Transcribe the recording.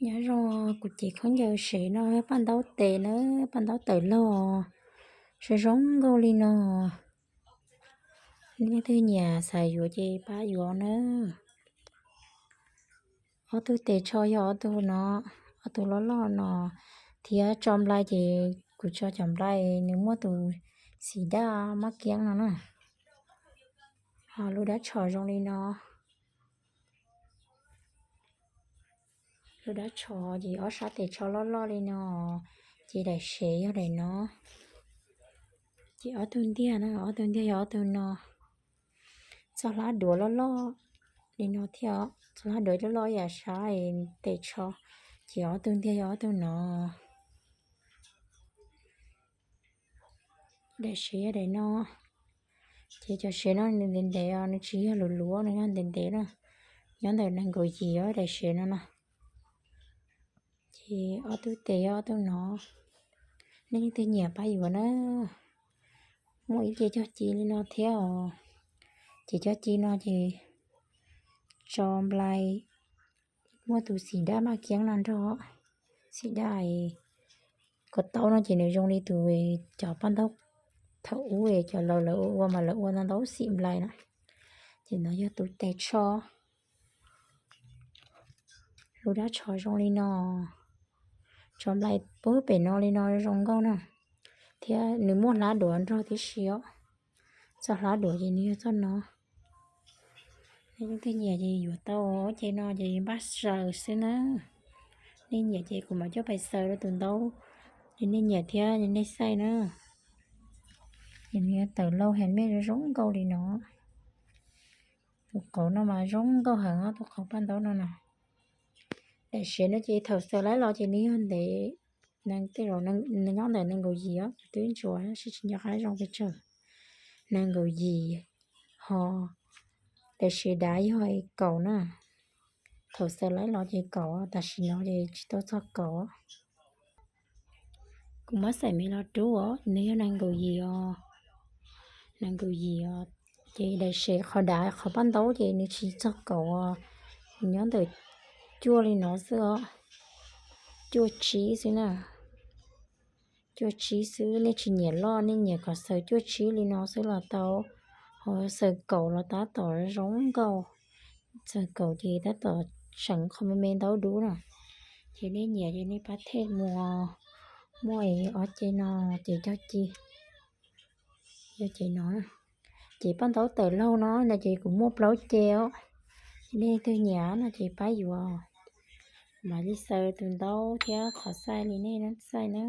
Nyob zoo, kuv cev khaub ncaws sev no, paj ntaub tes na, paj ntaub tawm laug, zoo zoo nkauj li no. Nej leej twg nyiam xav yuav ces pab yuav na. Ob tug tes tsho yog ob tug no, ob tug loj loj no, thiab tso nplai ces kuv tso cov nplai nws muaj tus xim daj mab kiab no na. Ho lub dab tshos zoo li no. Lub dab tshos ces ob sab tes tsho loj loj li no, ces daim sev yog daim no. Ces ob tug ntiag na, ob tug ntiag yog ob tug no. Txoj hlab duav loj loj li no thiab, txoj hlab duav loj loj yam sab tes tsho, ces ob tug ntiag yog ob tug no. Daim sev yog daim no, ces cov sev no nws ntev ntev os, nws tsis yog luv luv, nws yog ntev ntev na. Nyob ntawm nees nkaum yim os daim sev no na. Ces ob tug tes yog ob tug no. Nej leej twg nyiam pab yuav na. Muaj ib ce cog ci li no thiab os. Ces cog ci no ces tso nplai muaj tus xim daj maj kiab no nrog, xim daj. Koj taub no ces nws zoo li tus, cov paj ntaub thaum ub cov laus lawv ua ua mas lawv ua ntau ntau xim nplai na. Ces no yog tus tes tsho. Lub dab tshos zoo li no, tso nplai pub pem no li no zoo nkauj na, thiab nws muaj hlab duav nrog tib si os. Txoj hlab duav ces nws yog txoj no. Nej leej twg nyiam ces yuav tau, ces no ces npaj xaws xwb na. Nej nyiam ces kuv mam coj pais xaws rau tus ntaub, ces nej nyiam thiab nej xaij na. Ces nws yuav tawm laug heev, zoo zoo nkauj li no. Tus qauv no mas zoo nkauj heev os, tus qauv paj ntaub no na. Daim sev no ces thaum xaws laib los ces nws yog ntev, tej zaum nws nyob ntawm nees nkaum yim os, kuv twb ntsuas tab sis tsis nco qab zoo pes tsawg. Nees nkaum yim, ho daim sev dav yog kaum na. Thaum xaws laib los ces kaum, tam sim no ces tsis tau txog kaum. Kuv muab xaim me los rub os, nws yog nees nkaum yim os. Nees nkaum yim os, ces daim sev qhov dav qhov paj ntaub ces nws tsis txog kaum os, nws nyob ntawm cuaj li no xwb os, cuaj tsib xwb na. Cuaj tsib xwb, nej tsis nyiam loj, nej nyiam kom xaws cuaj tsib li no xwb los tau, ho xaws kaum los tab tom zoo nkauj. Xaws kaum ces tab tom tseem qhov me me ntaub dub na. Ces nej nyiam ces nej pab them mus. Muaj ob ce no, ces cog ci, yog ces no, ces paj ntaub tawm laug no na ces kuv muaj plaub ce os. Nej leej twg nyiam no ces pab yuav, mam li xaws tus ntaub thiab qhov xaij li nej xaij na.